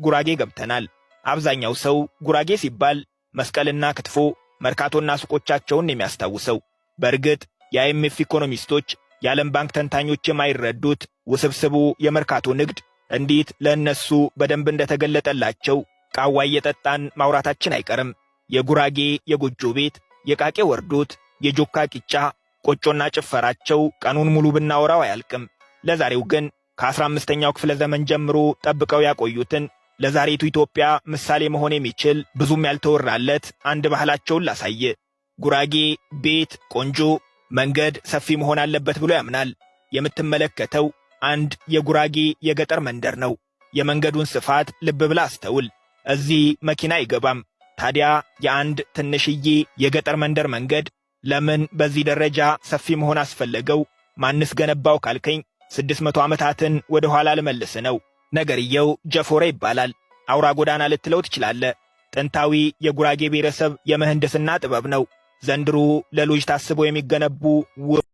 ጉራጌ ገብተናል። አብዛኛው ሰው ጉራጌ ሲባል መስቀልና ክትፎ፣ መርካቶና ሱቆቻቸውን የሚያስታውሰው። በእርግጥ የአይኤምኤፍ ኢኮኖሚስቶች፣ የዓለም ባንክ ተንታኞች የማይረዱት ውስብስቡ የመርካቶ ንግድ እንዴት ለእነሱ በደንብ እንደተገለጠላቸው ቃዋ እየጠጣን ማውራታችን አይቀርም። የጉራጌ የጎጆ ቤት፣ የቃቄ ወርዶት፣ የጆካ ቂጫ፣ ቆጮና ጭፈራቸው ቀኑን ሙሉ ብናወራው አያልቅም። ለዛሬው ግን ከ15ኛው ክፍለ ዘመን ጀምሮ ጠብቀው ያቆዩትን፣ ለዛሬቱ ኢትዮጵያ ምሳሌ መሆን የሚችል፣ ብዙም ያልተወራለት አንድ ባህላቸውን ላሳይ። ጉራጌ ቤት ቆንጆ፣ መንገድ ሰፊ መሆን አለበት ብሎ ያምናል። የምትመለከተው አንድ የጉራጌ የገጠር መንደር ነው። የመንገዱን ስፋት ልብ ብላ አስተውል። እዚህ መኪና አይገባም። ታዲያ የአንድ ትንሽዬ የገጠር መንደር መንገድ ለምን በዚህ ደረጃ ሰፊ መሆን አስፈለገው? ማንስ ገነባው ካልከኝ 600 ዓመታትን ወደ ኋላ ልመልስ ነው። ነገርየው ጀፎረ ይባላል። አውራ ጎዳና ልትለው ትችላለህ። ጥንታዊ የጉራጌ ብሔረሰብ የምህንድስና ጥበብ ነው። ዘንድሮ ለሎጅ ታስበው የሚገነቡ